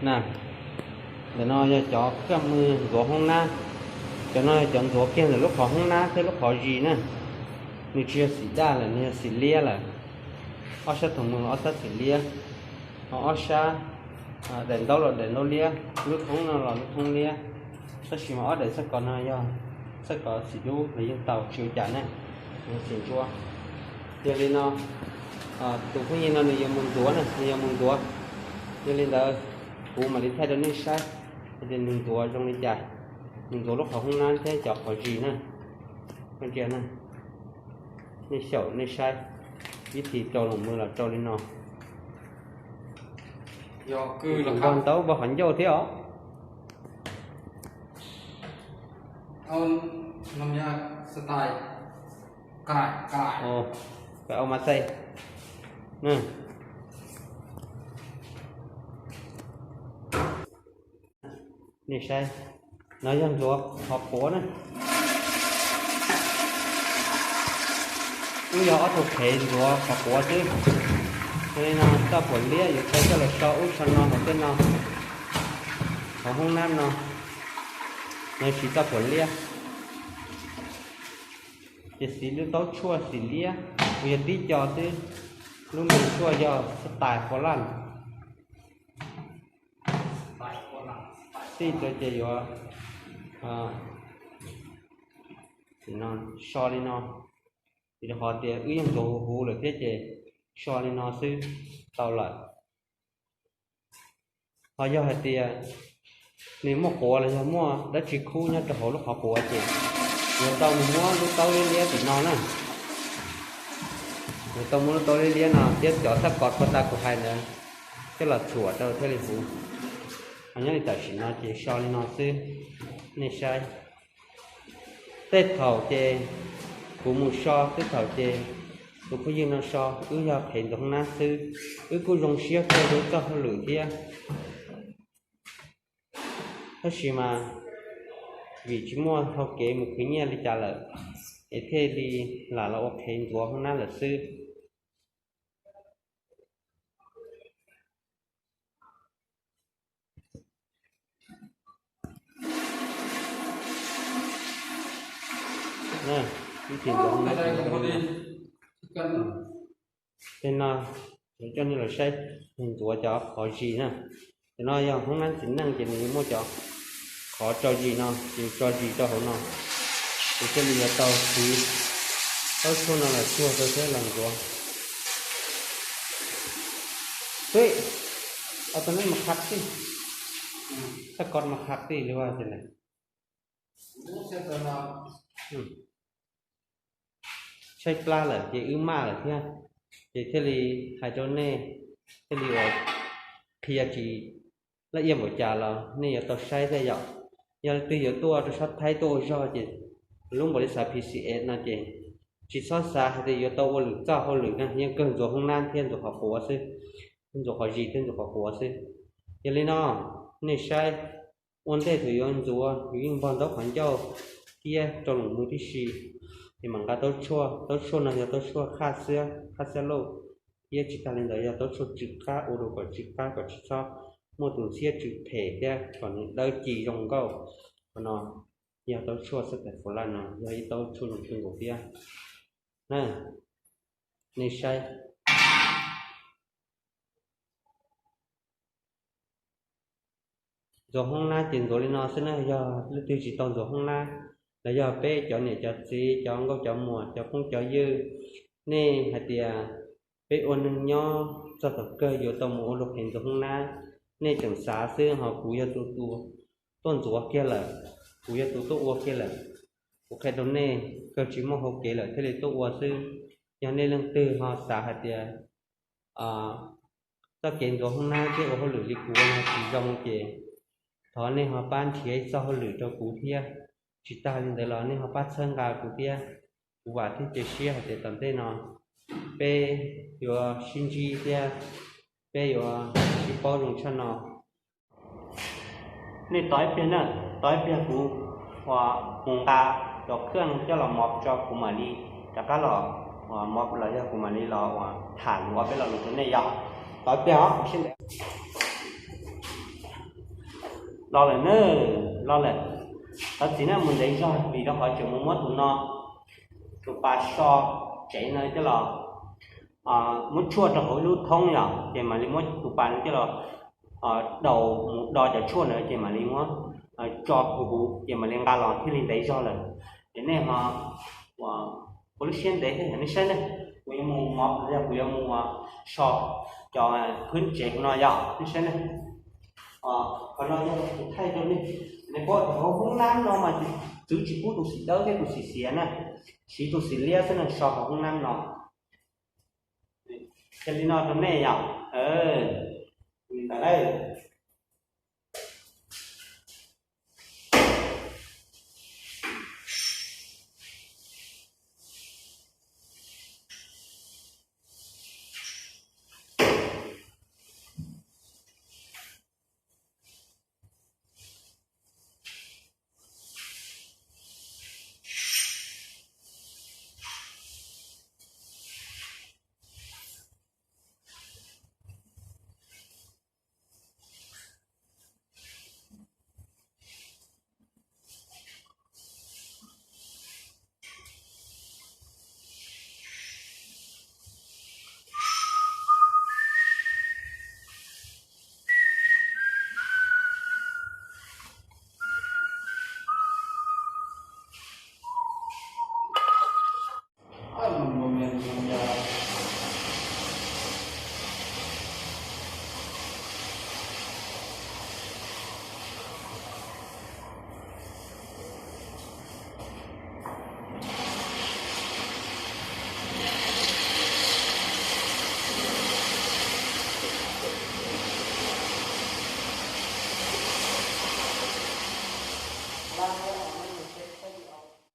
Na, ntawm no yog cov khaj mws ntxuav hoob nab. Cov no yog cov ntxuav kiag ntawm lub qhov hoob nab thiab lub qhov zis na. Nws tsis yog xim daj lawm, nws yog xim liab lawm. Ob sab thoom mws ob sab xim liab, ho ob sab daim ntaub los daim ntaub liab, lub thoob no los lub thoob liab. Tab sis mas ob daim xab kos no yog xab kos xim dub los yeej tau tsis ua cas ne, yog xim ntsuab. Yog li no, tus phooj ywg no nws yuav mus ntxuav na, nws yuav mus ntxuav. Yog li ntawd, kuv mam li thaij rau nej saib tias nws ntxuav zoo li cas. Nws ntxuav lub qhov hoob nab thiab cov qhov zis na. Ntsia na, nej xyaum nej saib, ib thim rau loos mws los rau li no. Npog ntaub npog qhov ncauj thiab os. Ua mas xais. Nej saib, no yog ntxuav qhov quav na. Wb yog ob tug qhev ntxuav qhov quav xwb. Yog li no txoj phuam liab yuav tau coj los so ub so no hauv tej no, hauv hoob nab no, no siv txoj phuam liab. Ces siv lub taub tshuaj xim liab, uas yog tib co xwb. Lub npe tshuaj yog xab tais fo laj. Tij rau ces yuav so li no, vim rau qhov tias wb yeej ntxuav huv huv lawm thiab ces so li no xwb tau lawm. Ho yog hais tias nws muaj quav los yog muaj dab tsi khub nyob rau hauv lub qhov quav ces yuav tau mus muab lub taub liab liab tim no na. Yuav tau muab lub taub liab liab no thiab cov xab kos txhua tag kuv hais ntawd coj los txhuam rau thiaj li huv. Ho nyob li tam sim no ces so li no xwb, nej saib. Tej thaum ces kuv mus so, tej thaum ces tus phooj ywg no so, wb yog qhev ntxuav hoob nab xwb. Wb kuj zoo siab kawg rau txoj hauj lwm thiab. Tab sis mas vim tsis muaj hau kev mus khwv nyiaj li cas lawm, es thiaj li lam los ua qhev ntxuav hoob nab lawm xwb. Tej no, coj nej los saib, ntxuav cov qhov zis na. Cov no yog hoob nab txiv neej ces nws yuav muaj cov qhov tso zis no, ces tso zis rau hauv no, ces thiaj li yuav tau siv taub tshuaj no los tsuag rau thiab los ntxuav. Tub, au tau nej mas qhab tij, txoj kos mas qhab tij li ua tias na. Tshaib plab lawm ces wb maj lawm thiab, ces thiaj li hais rau nej, thiaj li ua qhia tsis laj iab npaum cas los nej yuav tau saib thiab yom. Yog leej twg yuav tuaj rau sab Thaib tuaj ua zog ces lub npaum li xav P C S no ces tsis txhob xav hais tias yuav tau ua lwm txoj hauj lwm na, yeej kawg ntxuav hoob nab thiab ntxuav qhov quav xwb, ntxuav qhov zis thiab ntxuav qhov quav xwb. Yog li no, nej saib, ua ntej thaum yuav ntxuav yus yeej npog ntaub qhov ncauj thiab rau loos mws tib si, es mam nqa taub tshuaj. Taub tshuaj no yog taub tshuaj qhaj xiab, qhaj xiab lauj, thiab tsis tag li ntawd yog taub tshuaj tsw qab ua rau kom tsw qab kom tsis txhob muaj tus ntxhiab tsw phem thiab kom nws dawb ci zoo nkauj. Qhov no yog taub tshuaj xab tais fo laj no yog ib taub tshuaj zoo kawg nkaus thiab. Nej saib. Ntxuav hoob nab ces ntxuav li no xwb na, yog leej twg tsis tau ntxuav hoob nab, los yog peb cov niam cov txiv, cov nkauj cov muam, cov phooj cov ywg, nej hais tias peb ua neeg nyob txog thaum kawg yuav tau mus ua luag qhev ntxuav hoob nab, nej tseem xav xwb ho kuv yog tus tuaj ntxuav kiag lawm, kuv yog tus tuaj ua kiag lawm. Kuv qhia rau nej, kawg tsis muaj hau kev lawm thiaj li tuaj ua xwb. Yog nej leej twg ho xav hais tias txoj kev ntxuav hoob nab thiab ua hauj lwm li kuv ua no tsis zoo ces thov nej ho pab nrhiav ib txoj hauj lwm rau kuv thiab. Tsis tas li ntawd los nej ho pab txhawb nqa kuv thiab. Kuv vam thiab cia siab hais tias tom ntej no peb yuav sib ntsib thiab peb yuav sib paub zoo tshaj no. Nej tos ib pliag na, tos ib pliag kuv mus nqa cov khaj coj los mov tso kuv mam li rov qab los mov los yog kuv mam li los tham ua peb lo lus rau nej yom. Tos ib pliag os, sib ntev. Los lawm na, los lawm. Thov txim na, mus ntev zog vim rau qhov tseem mus muab tus no, tus pas so tsev no coj los, muab tshuaj rau hauv ib lub thoob yom, ces mam li muab tus pas no coj los daus mus do cov tshuaj ntawd ces mam li muab tso huv huv ces mam li nqa los thiaj li ntev zog lawm. Ces nej ho ua lub siab ntev thiab nej saib ne, kuv yuav mus mov los yog kuv yuav mus so cov phwb tsev no yog nej saib ne. Qhov no yog kuv thaij rau nej, nej paub tias hauv hoob nab no mas txwv tsis pub tus xim dawb thiab tus xim xiav na, siv tus xim liab xwb na so hauv hoob nab no. Cia li no rau nej yom. Ntawd lawm.